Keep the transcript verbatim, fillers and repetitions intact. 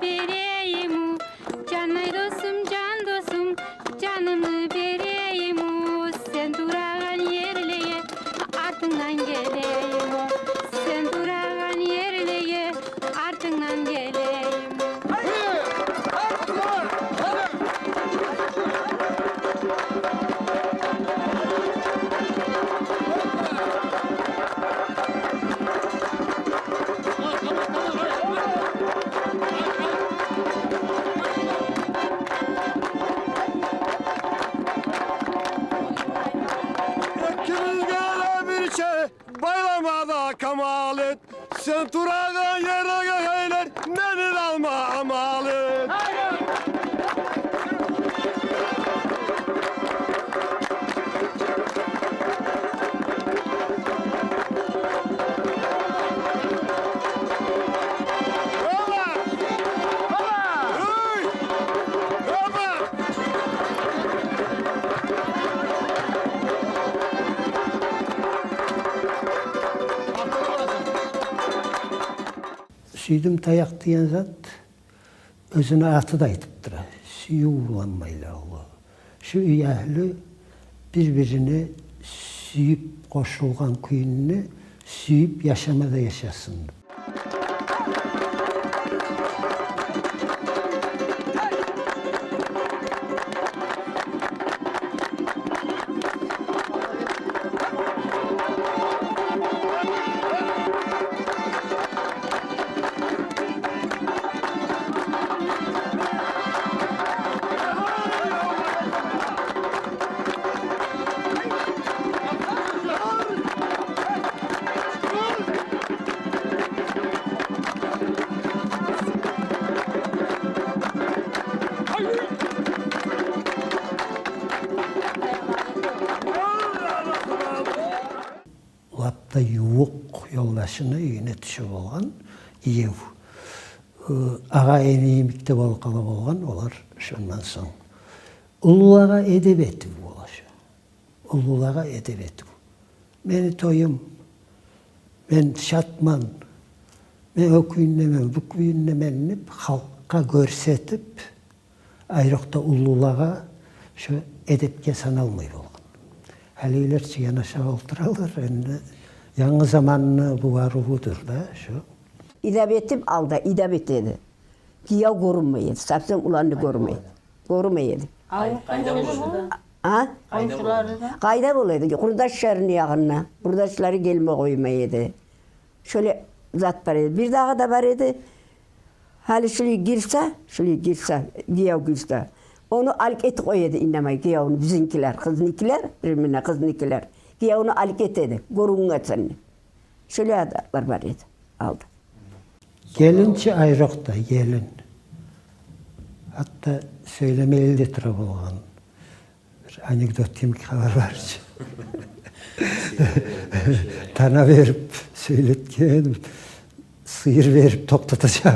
берейим, жанай досум, жан досум, жанымны берейим, сен турагъан ерлеге артынгдан гелейим, сен турагъан ерлеге артынгдан гелейим. Экибизге де бирче байламагъа камал эт. Сен турагъан ерге гелер, мени де алма амал эт. Сюйдюм таякъ деген зат оьзюню аты да айтып тура. Сююв булан байлавлу. Шу уьй агьлю бир-бирине сююп къошулгъан кюйню сююп яшама да яшасын. Лап да ювукъ ёлдашыны уьюне тюше болгъан гиев. Э, агъа-ини йимик де болуп къала болгъан олар шондан сонг. Уллулагъа эдеп этив бола шу. Уллулагъа эдеп этив. Мени тоюм, мен шатман, мен о кюйюндемен, бу кюйюндемен деп халкъгъа гёрсетип, айрокъда уллулагъа шо эдепге саналмай болгъан. Гьалилер чи янаша олтуралар, энди янгы заманны буварывудур да шо. Идап этип алда, идап эте эди. Гиев гёрюнмей эди, совсем уланны гёрмей эди. Гёрмей эди. Къайда болду? А? Къайда болду? Къоншулары да. Къайда бола эди? Къурдашларыны ягъында. Къурдашлары гелме къоймай эди. Шолай зат бар эди. Бирдагъы да бар эди. Гьали шулай гирсе, шулай гирсе, гиев гирсе, ону алып этип къоя эди, инамай, гиевню, бизинкилер, къызныкилер, бир-бирине къызныкилер. Гиевню алып эте эди, гёрюнмесин деп. Шолай адатлар бар эди алда. Гелин чи айрокъда, гелин. Гьатта сёйлемейли де тура болгъан. Бир анекдот йимик хабар бар чы. Тана берип сёйлетген, сыйыр берип токътатажакъ.